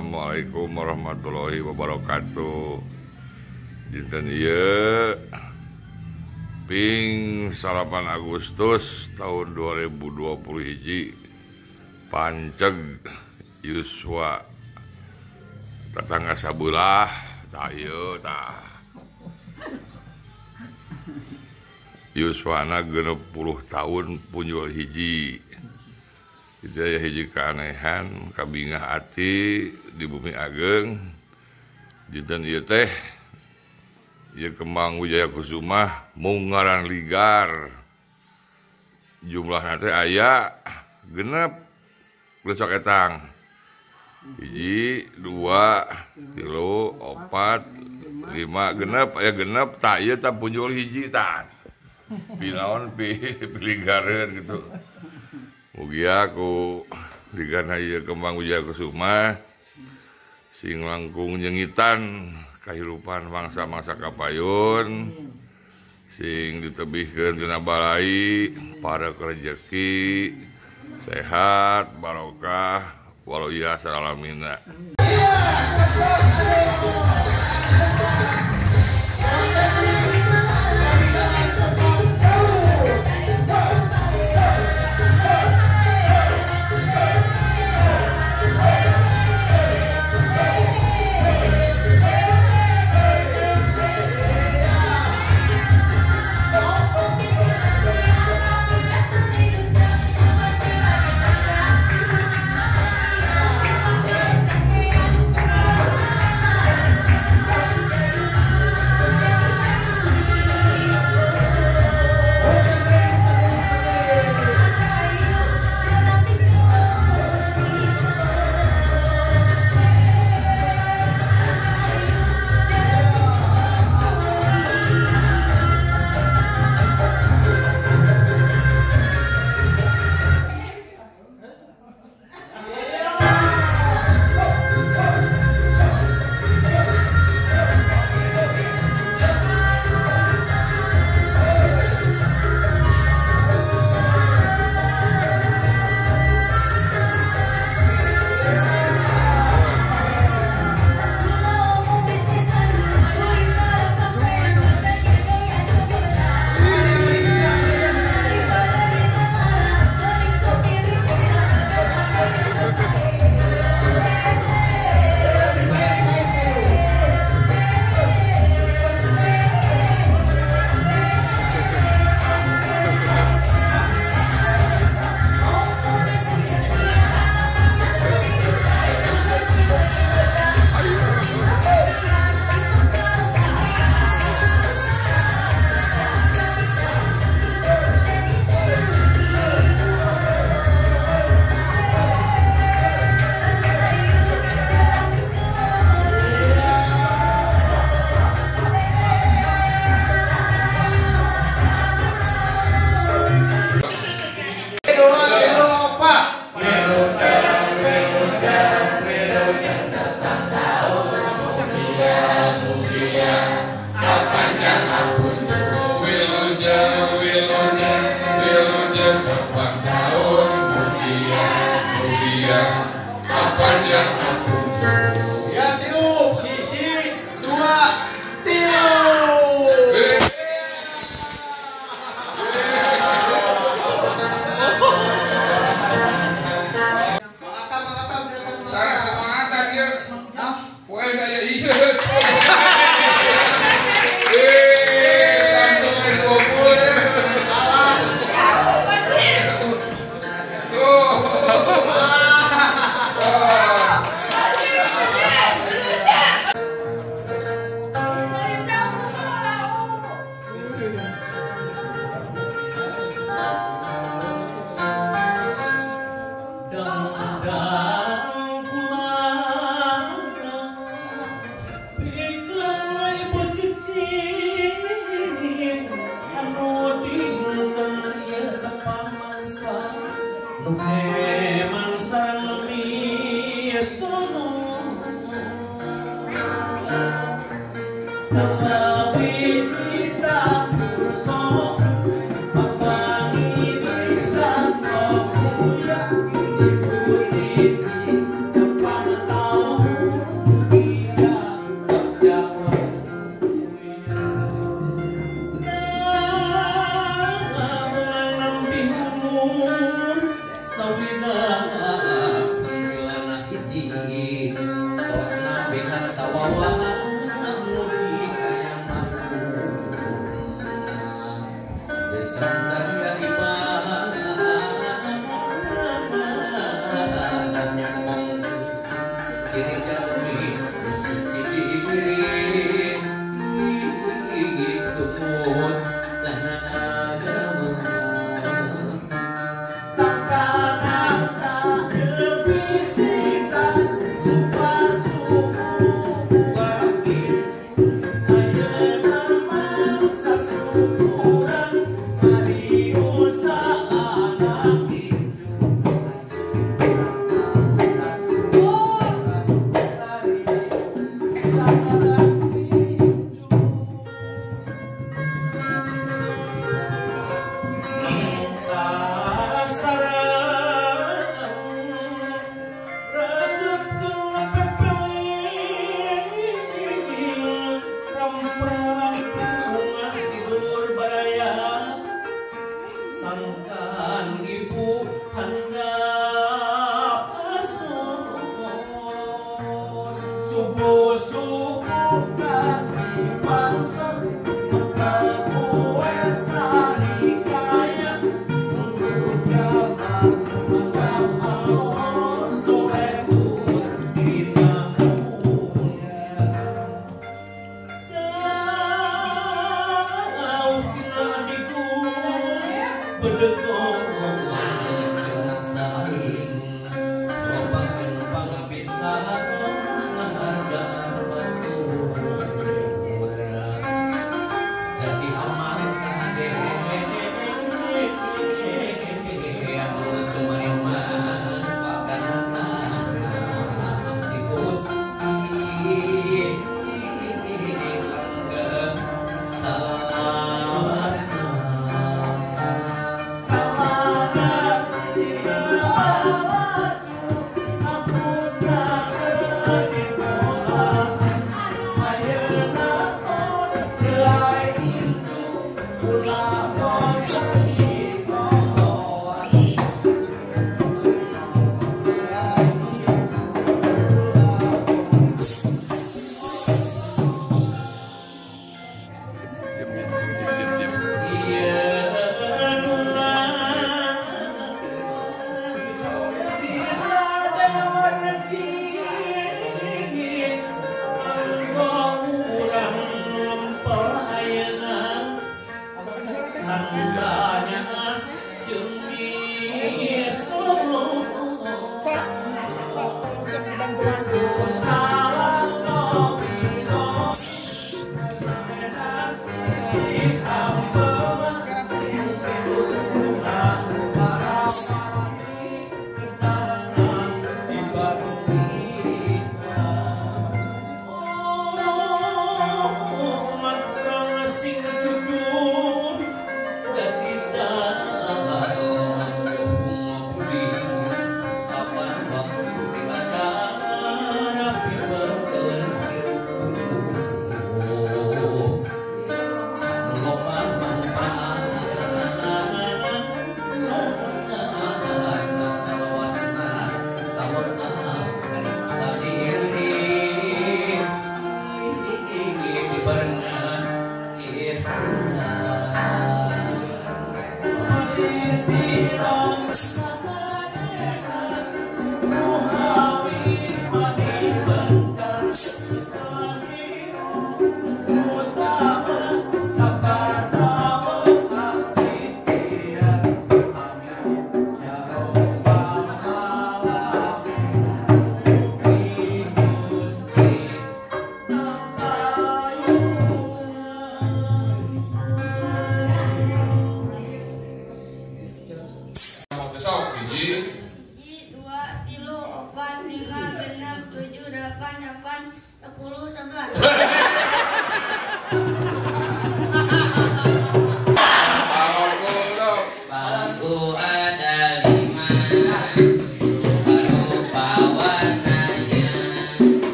Assalamualaikum warahmatullahi wabarakatuh. Dinten ieu ping 8 Agustus tahun 2020 hiji panceg yuswa tatangga sabelah tah ieu tah yuswana 60 tahun punjul hiji. Itu aya hiji keanehan kabingah ati di bumi ageng dinten ieu teh ieu Kembang Wijaya Kusumah mung ngaran ligar jumlahna teh aya genep besok etang 1 2 3 4 5 genep aya genep tah ieu tah punjul hiji tah pinaon piligareun gitu. Mugia ku ligana ieu Kembang Wijaya Kusumah sing langkung nyengitan kahirupan bangsa-mangsa kapayun sing ditebihkeun tina balai para rejeki sehat barokah walau iya salalamina. Ibu Citi, depan tahu.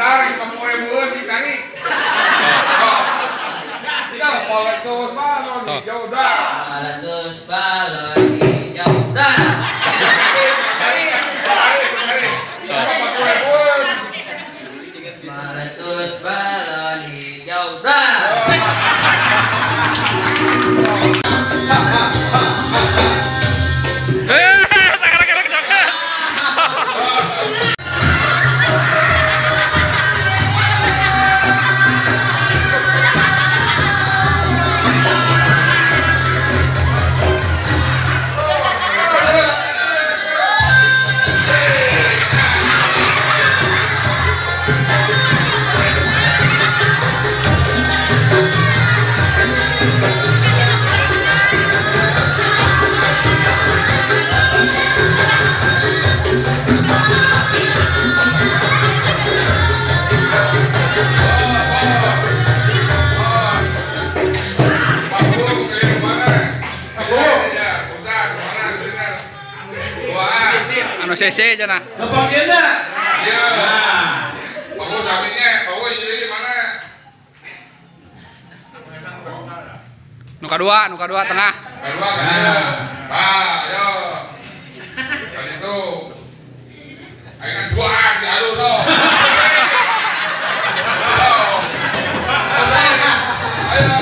Bentar, 50.000 sih tadi. Kita meletus balon hijau dah. Meletus balon hijau dah. Tadi, tadi, 50.000. Meletus balon hijau dah. Anu CC cenah. Nepangkeunna. Iya. Paku saminya, paku jadi mana? Nu kadua tengah. Kadua kan. Tah, yo. Tadi itu. Ayeuna duaan diadu tuh. Ayo.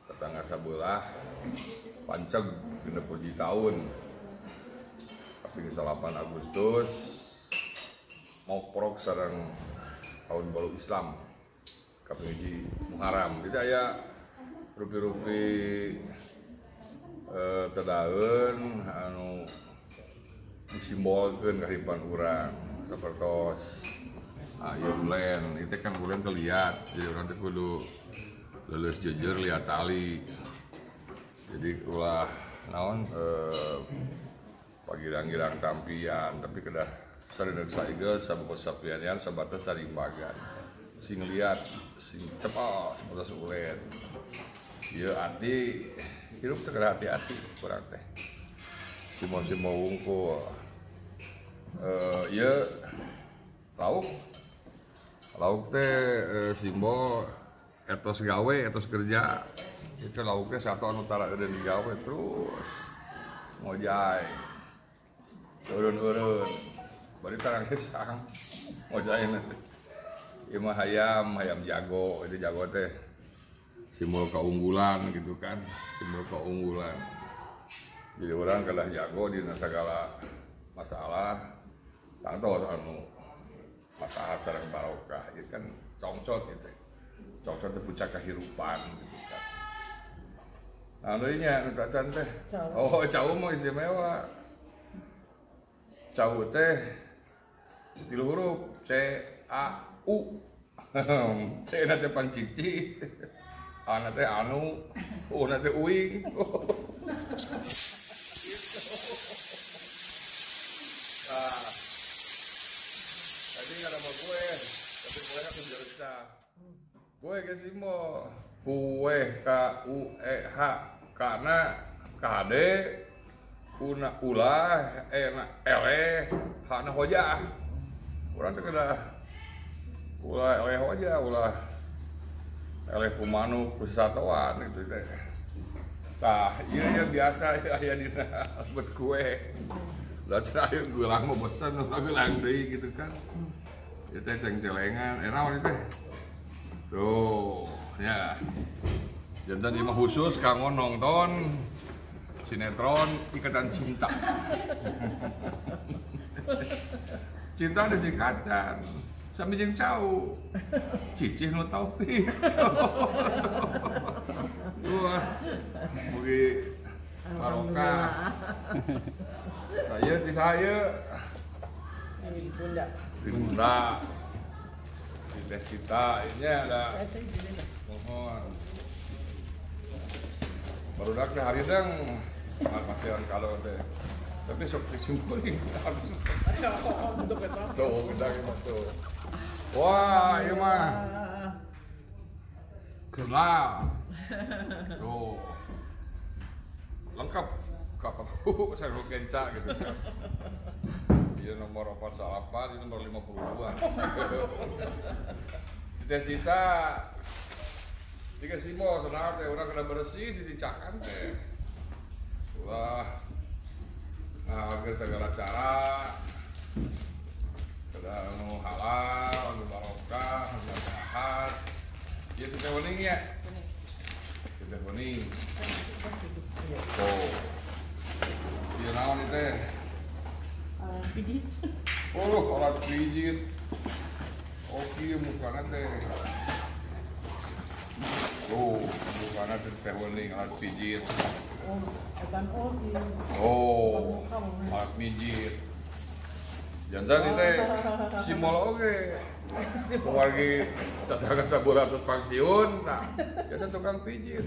Tetangga sabelah panceg 60 tahun kaping 8 Agustus moprok sareng tahun baru Islam kaping 1 Muharram. Jadi aya rupi-rupi tedaeun anu disimbolkeun kahirupan urang sapertos ayo ulen itu kan ulen terlihat jadi urang teh kudu lulus jujur lihat tali jadi ulah naon pagirang-girang tampian tapi kedah sareuneuh saigel sabukos sapianian sabatas sarimbagan sing liat sing cepal sabatas ulen ieu ati hirup teh kedah hati-hati kurang teh simo-simo wungkul ieu lauk lauk teh simbol etos gawe, etos kerja itu lauknya satu anu tara eureun digawe terus ngojay eureun-eureun bari tarang gesang ngojay nanti ieu mah hayam, hayam jago itu jago teh simbol keunggulan gitu kan, simbol keunggulan jadi orang kalah jago dina sagala masalah tangtos anu masalah sareng barokah itu kan congcot gitu. Cocok teh puncak kehidupan gitu kan. Nah, deui nya nu tacan teh. Oh, cau mah istimewa. Cau teh 3 huruf C A U. C na teh pancici. A na teh anu, U na teh uing. Nah, tadi nggak ada mau kue, tapi kue aku bisa. Kue ke simbol, kue K U E H, karena K D, U na ulah, E na eleh, H na hojah. Urang teh kedah ulah eleh hojah, ulah eleh kumanu kusatoan gitu teh. Tah, ieu ya biasa aya dina buat kue. Lah cenah aya geulang mah bosan, geulang deui gitu kan. Ieu teh ceng-celengan, naon ieu teh? Tuh, ya. Jantan ieu mah khusus kanggo nonton sinetron Ikatan Cinta. Cinta disingkatan. Sami jeung cau. Cicih nu taufik. Wah, mugi barokah. Saya ti saya. Di bunda. Di bunda. Di teh cita ini ada. Mohon. Barudak teh haridang kasihan kalau teh. Tapi sok disimpuling. Tuh, kita gitu. Wah, ieu mah. Sendal. Tuh. Lengkap. Kapan tuh saya kenca gitu kan. Dia nomor 48, dia nomor 52. Cita-cita tiga simo senang teh urang kena bersih dicincakan teh. Ulah nah agar segala cara kada nu halal, nu barokah, nu sehat. Ieu teh wening ya. Teh wening. Oh. Ieu naon ieu teh? Alat pijit. Oh, alat pijit. Oke, mukana teh. Oh, mukana teh teh wening alat pijit. Oh, etan oh, alat pijit. Jantan ieu teh simbol oge. Wargi cadangan saburatus pensiun, nah, biasa tukang pijit.